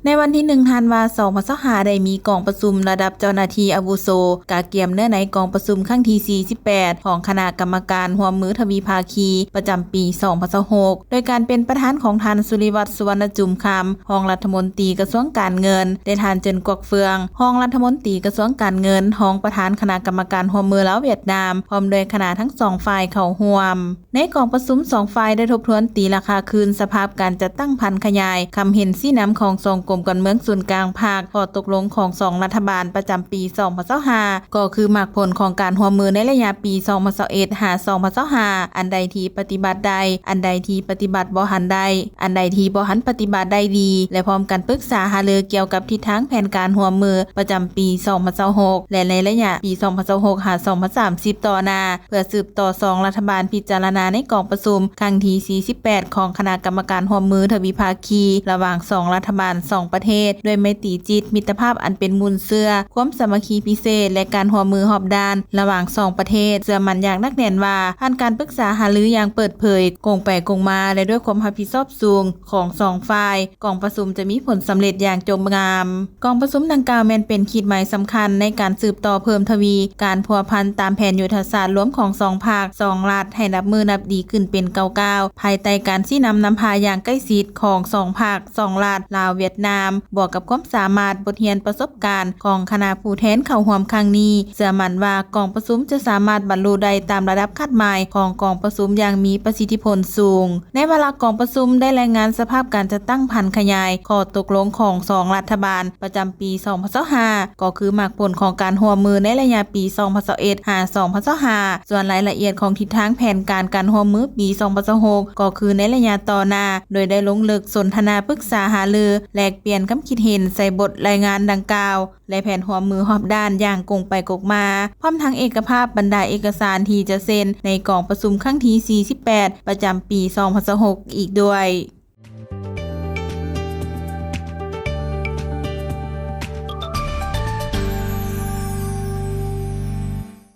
ໃນວັນທີໜຶ່ງ ທັນວາ ສອງພັນຊາວຫ້າ ໄດ້ມີກອງປະຊຸມລະດັບເຈົ້າໜ້າທີ່ອາວຸໂສ ກະກຽມເນື້ອໃນກອງປະຊຸມຄັ້ງທີ ສີ່ສິບແປດ ຂອງຄະນະກຳມະການຮ່ວມມືທະວິພາຄີ ປະຈຳປີ ສອງພັນຊາວຫົກ ໂດຍການເປັນປະທານຂອງທ່ານ ສຸລິວັດ ສຸວັນນະຈຸມຄຳ ຮອງລັດຖະມົນຕີກະຊວງການເງິນ ແລະ ທ່ານ ເຈິນ ກວັກເຟືອງ ຮອງລັດຖະມົນຕີກະຊວງການເງິນ, ຮອງປະທານຄະນະກຳມະການຮ່ວມມືລາວ-ຫວຽດນາມ ພ້ອມດ້ວຍຄະນະທັງສອງຝ່າຍເຂົ້າຮ່ວມ. ໃນກອງປະຊຸມ ສອງຝ່າຍໄດ້ທົບທວນຕີລາຄາຄືນສະພາບການຈັດຕັ້ງຜັນຂະຫຍາຍຄຳເຫັນຊີ້ນຳຂອງສອງກົມການເມືອງສູນກາງພັກ, ຂໍ້ຕົກລົງຂອງສອງລັດຖະບານປະຈຳປີ ສອງພັນຊາວຫ້າ ກໍຄືໝາກຜົນຂອງການຮ່ວມມືໃນໄລຍະປີ ສອງພັນຊາວເອັດ ຫາ ສອງພັນຊາວຫ້າ ອັນໃດທີ່ປະຕິບັດໄດ້, ອັນໃດທີ່ປະຕິບັດບໍ່ທັນໄດ້, ອັນໃດທີ່ບໍ່ທັນປະຕິບັດໄດ້ດີ ແລະ ພ້ອມກັນປຶກສາຫາລືກ່ຽວກັບທິດທາງແຜນການຮ່ວມມືປະຈຳປີ ສອງພັນຊາວຫົກ ແລະ ໃນໄລຍະປີ ສອງພັນຊາວຫົກ ຫາ ສອງພັນສາມສິບ ຕໍ່ໜ້າ ເພື່ອສືບຕໍ່ສອງລັດຖະບານພິຈາລະນາໃນກອງປະຊຸມຄັ້ງທີ ສີ່ສິບແປດ ຂອງຄະນະກຳມະການຮ່ວມມືທະວິພາຄີ ລະຫວ່າງສອງລັດຖະບານສອງປະເທດ ດ້ວຍໄມຕີຈິດ, ມິດຕະພາບອັນເປັນມູນເຊື້ອ, ຄວາມສາມັກຄີພິເສດ ແລະ ການຮ່ວມມືຮອບດ້ານລະຫວ່າງສອງປະເທດ. ເຊື່ອໝັ້ນຢ່າງໜັກແໜ້ນວ່າ ຜ່ານການປຶກສາຫາລືຢ່າງເປີດເຜີຍ, ກົງໄປກົງມາ ແລະ ດ້ວຍຄວາມຮັບຜິດຊອບສູງຂອງສອງຝ່າຍ, ກອງປະຊຸມຈະມີຜົນສຳເລັດຢ່າງຈົບງາມ. ກອງປະຊຸມດັ່ງກ່າວແມ່ນເປັນຂີດໝາຍສຳຄັນໃນການສືບຕໍ່ເພີ່ມທະວີການພົວພັນຕາມແຜນຍຸດທະສາດລວມຂອງສອງພັກ, ສອງລັດ ໃຫ້ນັບມື້ນັບດີຂຶ້ນເປັນກ້າວໆ ພາຍໃຕ້ການຊີ້ນຳນຳພາຢ່າງໃກ້ຊິດຂອງສອງພັກ, ສອງລັດ ລາວ-ຫວຽດນາມ, ບວກກັບຄວາມສາມາດ, ບົດຮຽນ, ປະສົບການຂອງຄະນະຜູ້ແທນເຂົ້າຮ່ວມຄັ້ງນີ້. ເຊື່ອໝັ້ນວ່າກອງປະຊຸມຈະສາມາດບັນລຸໄດ້ຕາມລະດັບຄາດໝາຍຂອງກອງປະຊຸມຢ່າງມີປະສິດທິຜົນສູງ. ໃນວາລະກອງປະຊຸມໄດ້ລາຍງານສະພາບການຈັດຕັ້ງຜັນຂະຫຍາຍຂໍ້ຕົກລົງຂອງສອງລັດຖະບານປະຈຳປີ ສອງພັນຊາວຫ້າ ກໍຄືໝາກຜົນຂອງການຮ່ວມມືໃນໄລຍະປີ ສອງພັນຊາວເອັດ ຫາ ສອງພັນຊາວຫ້າ ສ່ວນລາຍລະອຽດຂອງທິດທາງແຜນການການຮ່ວມມືປີ ສອງພັນຊາວຫົກ ກໍຄືໃນໄລຍະຕໍ່ໜ້າ ໂດຍໄດ້ລົງເລິກສົນທະນາປຶກສາຫາລື ແລກປ່ຽນຄຳຄິດເຫັນໃສ່ບົດລາຍງານດັ່ງກ່າວ ແລະ ແຜນຮ່ວມມືຮອບດ້ານຢ່າງກົງໄປກົງມາ, ພ້ອມທັງເອກະພາບບັນດາເອກະສານທີ່ຈະເຊັນໃນກອງປະຊຸມຄັ້ງທີ ສີ່ສິບແປດ ປະຈຳປີ ສອງພັນຊາວຫົກ ອີກດ້ວຍ.